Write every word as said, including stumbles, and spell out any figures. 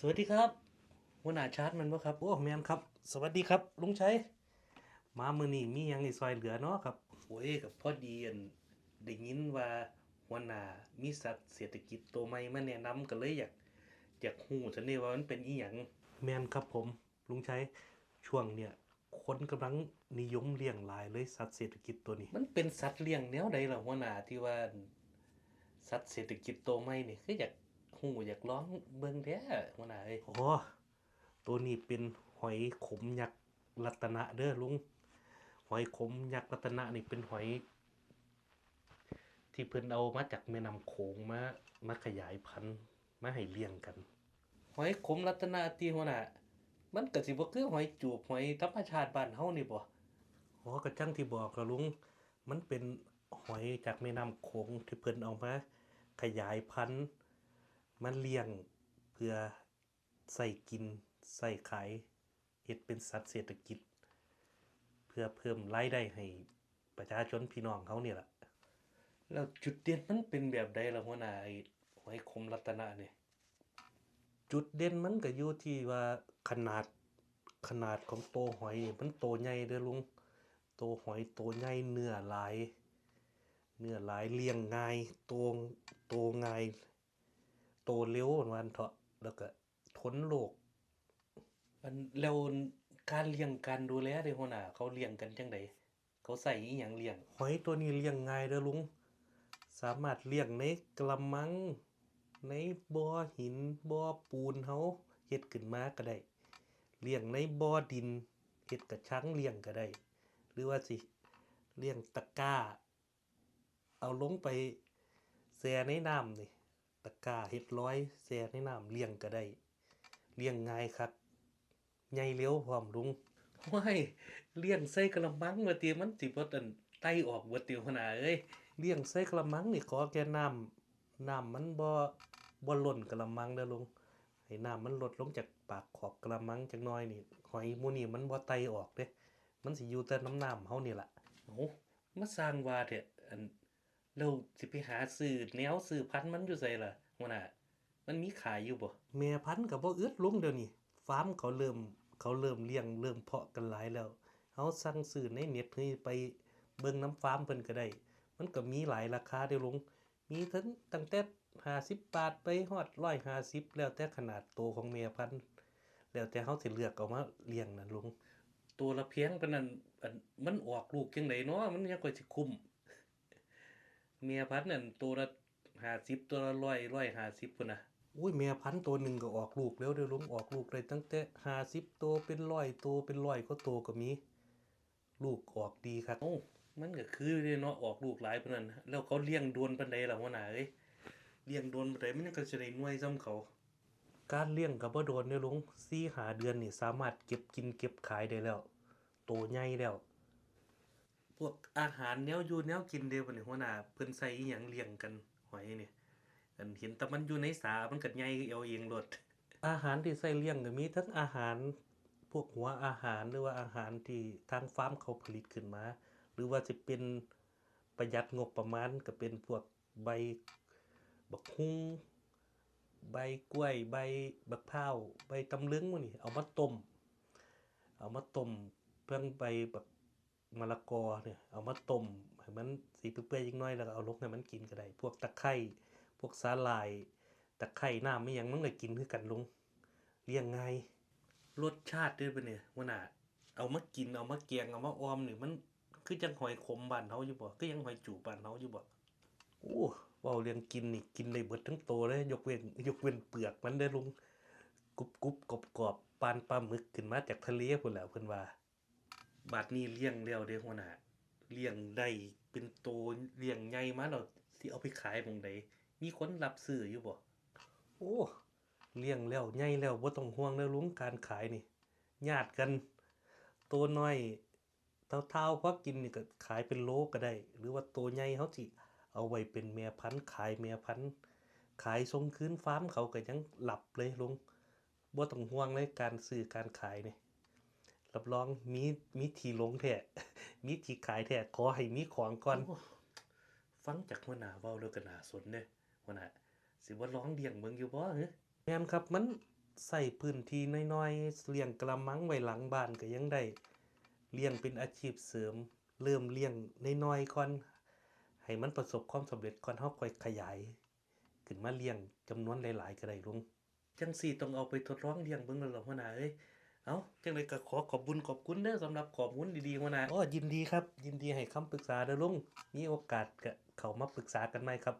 สวัสดีครับ หัวหน้าชาร์ตแม่นบ่ครับ โอ้ แม่นครับ สวัสดีครับ ลุงชัย มามื้อนี้มีหยังให้ช่วยเหลือเนาะครับ โอ้ย ก็พอดีอัน ได้ยินว่าหัวหน้ามีสัตว์เศรษฐกิจตัวใหม่มาแนะนำ ก็เลยอยาก อยากรู้ซั่นเด้ว่ามันเป็นอิหยัง แม่นครับผม ลุงชัย ช่วงเนี่ย คนกำลังนิยมเลี้ยงหลายเลยสัตว์เศรษฐกิจตัวนี้ มันเป็นสัตว์เลี้ยงแนวใดล่ะหัวหน้า ที่ว่าสัตว์เศรษฐกิจตัวใหม่นี่ คืออยากรู้อยากลองเบิ่งแท้หัวหน้าเอ้ย อ๋อ ตัวนี้เป็นหอยขมยักษ์รัตนะเด้อลุง หอยขมยักษ์รัตนะนี่เป็นหอย ที่เพิ่นเอามาจากแม่น้ำโขงมา มาขยายพันธุ์ มาให้เลี้ยงกัน หอยขมรัตนะติหัวหน้า มันก็สิบ่คือหอยจูบ หอยธรรมชาติบ้านเฮานี่บ่ อ๋อ ก็จั่งที่บอกล่ะลุง มันเป็นหอยจากแม่น้ำโขงที่เพิ่นเอามาขยายพันธุ์ มาเลี้ยงเพื่อใช้กิน ใช้ขาย เฮ็ดเป็นสัตว์เศรษฐกิจ เพื่อเพิ่มรายได้ให้ประชาชนพี่น้องเฮานี่ล่ะ แล้วจุดเด่นมันเป็นแบบใดล่ะหัวหน้า ไอ้หอยขมรัตนะนี่ จุดเด่นมันก็อยู่ที่ว่าขนาด ขนาดของโตหอยนี่มันโตใหญ่เด้อลุง โตหอยโตใหญ่ เนื้อหลาย เนื้อหลาย เลี้ยงง่าย โต โตง่าย โตเร็วว่าซั่นเถาะ แล้วก็ทนโรค อัน แล้วการเลี้ยงการดูแลเด้หัวหน้า เขาเลี้ยงกันจั่งใด เขาใช้อิหยังเลี้ยง หอยตัวนี้เลี้ยงง่ายเด้อลุง สามารถเลี้ยงในกะละมัง ในบ่อหิน บ่อปูนเฮาเฮ็ดขึ้นมาก็ได้ เลี้ยงในบ่อดิน เฮ็ดกระชังเลี้ยงก็ได้ หรือว่าสิเลี้ยงตะกร้า เอาลงไปแช่ในน้ำนี่ ตะกร้าเฮ็ดลอยแช่ในน้ำเลี้ยงก็ได้ เลี้ยงง่ายคัก ใหญ่เร็วพร้อมลุง โอ้ย เลี้ยงใส่กะละมังว่าติ มันสิบ่อันไต่ออกเบิดติหัวหน้าเอ้ย เลี้ยงใส่กะละมังนี่ขอแค่น้ำ น้ำมันบ่ บ่ล้นกะละมังเด้อลุง ให้น้ำมันลดลงจากปากขอบกะละมังจักหน่อยนี่ หอยหมู่นี้มันบ่ไต่ออกเด้ มันสิอยู่แต่นำน้ำเฮานี่ล่ะ โอ้ มาสร้างว่าแท้ อัน แล้วสิไปหาซื้อแนวซื้อพันธุ์มันอยู่ไสล่ะ หัวหน้า มันมีขายอยู่บ่ แม่พันธุ์ก็บ่อึดลุงเดี๋ยวนี้ ฟาร์มเขาเริ่ม เขาเริ่มเลี้ยง เริ่มเพาะกันหลายแล้ว เฮาสั่งซื้อในเน็ต หรือไปเบิ่งนำฟาร์มเพิ่นก็ได้ มันก็มีหลายราคาเด้อลุง มีทั้งตั้งแต่ห้าสิบบาทไปฮอดร้อยห้าสิบ แล้วแต่ขนาดโตของแม่พันธุ์ แล้วแต่เฮาสิเลือกเอามาเลี้ยงนั่นลุง ตัวละแพงปานนั้น อัน มันออกลูกจั่งใดน้อ มันยังค่อยสิคุ้ม แม่พันธุ์นั่นตัวละห้าสิบ ตัวละร้อย ร้อยห้าสิบพุ้นนะ โอ้ย แม่พันธุ์ตัวหนึ่งก็ออกลูกแล้วเด้อลุง ออกลูกได้ตั้งแต่ห้าสิบตัว เป็นร้อยตัว เป็นร้อยกว่าตัวก็มี ลูกออกดีคัก โอ้ มันก็คือเด้เนาะ ออกลูกหลายปานนั้น แล้วเขาเลี้ยงโดนปานใดล่ะหัวหน้าเอ้ย เลี้ยงโดนปานใดมันยังก็สิได้หน่วยส่ำเขา การเลี้ยงก็บ่โดนเด้อลุง สี่ห้าเดือนนี่สามารถเก็บกินเก็บขายได้แล้ว โตใหญ่แล้ว พวกอาหารแนวอยู่แนวกินเด้บัดนี้หัวหน้า เพิ่นใส่อิหยังเลี้ยงกัน หอยนี่ อันเห็นแต่มันอยู่ในสา มันก็ใหญ่เอาเองโลด อาหารที่ใส่เลี้ยงก็มีทั้งอาหาร พวกหัวอาหาร หรือว่าอาหารที่ทางฟาร์มเขาผลิตขึ้นมา หรือว่าสิเป็นประหยัดงบประมาณ ก็เป็นพวกใบบักหุ่ง ใบกล้วย ใบบักพร้าว ใบตำลึงหมู่นี้ เอามาต้ม เอามาต้ม เพิ่งใบบักมะละกอเนี่ย เอามาต้มให้มันสีเปื่อยๆจักหน่อย แล้วก็เอาลงให้มันกินก็ได้ พวกตะไคร้ พวกสาหร่าย ตะไคร้น้ำอิหยังมันก็กินคือกันลุง เลี้ยงง่าย รสชาติเด้บัดนี้หัวหน้า เอามากิน เอามาแกง เอามาอ่อมนี่ มันคือจั่งหอยขมบ้านเฮาอยู่บ่ คือจั่งหอยจูบบ้านเฮาอยู่บ่ โอ้ เว้าเรื่องกินนี่กินได้เบิดทั้งโตเลย ยกเว้น ยกเว้นเปลือกมันเด้อลุง กรุบๆกรอบๆ ปานปลาหมึกขึ้นมาจากทะเลพู้นแหล้วเพิ่นว่า บาดนี้เลี้ยงแล้วเด้หัวหน้า เลี้ยงได้เป็นโต เลี้ยงใหญ่มาแล้วสิเอาไปขายหม่องใด มีคนรับซื้ออยู่บ่ โอ้ เลี้ยงแล้วใหญ่แล้วบ่ต้องห่วงเด้อลุง การขายนี่ ญาติกัน โตน้อย เท่าๆพอกินนี่ก็ขายเป็นโลก็ได้ หรือว่าโตใหญ่เฮาสิเอาไว้เป็นแม่พันธุ์ ขายแม่พันธุ์ ขายส่งคืนฟาร์มเขาก็ยังรับเลยลุง บ่ต้องห่วงเลยการซื้อการขายนี่ รับรองมี มีที่ลงแท้ มีที่ขายแท้ ขอให้มีของก่อน โอ้ ฟังจากหัวหน้าเว้าแล้วก็น่าสนเด้ หัวหน้า สิบ่ลองเลี้ยงเบิ่งอยู่บ่หึ แม่นครับ มัน ใช้พื้นที่น้อยๆ เลี้ยงกะละมังไว้หลังบ้านก็ยังได้ เลี้ยงเป็นอาชีพเสริม เริ่มเลี้ยงน้อยๆ ก่อน ให้มันประสบความสำเร็จก่อน เฮาค่อยขยายขึ้นมาเลี้ยงจำนวนหลายๆ ก็ได้ลุง จั่งซี้ต้องเอาไปทดลองเลี้ยงเบิ่งแล้วล่ะหัวหน้าเอ้ย เอ้า จั่งใดก็ขอขอบบุญขอบคุณเด้อ สำหรับข้อมูลดีๆ หัวหน้า อ้อ ยินดีครับ ยินดีให้คำปรึกษาเด้อลุง มีโอกาสก็เข้ามาปรึกษากันใหม่ครับ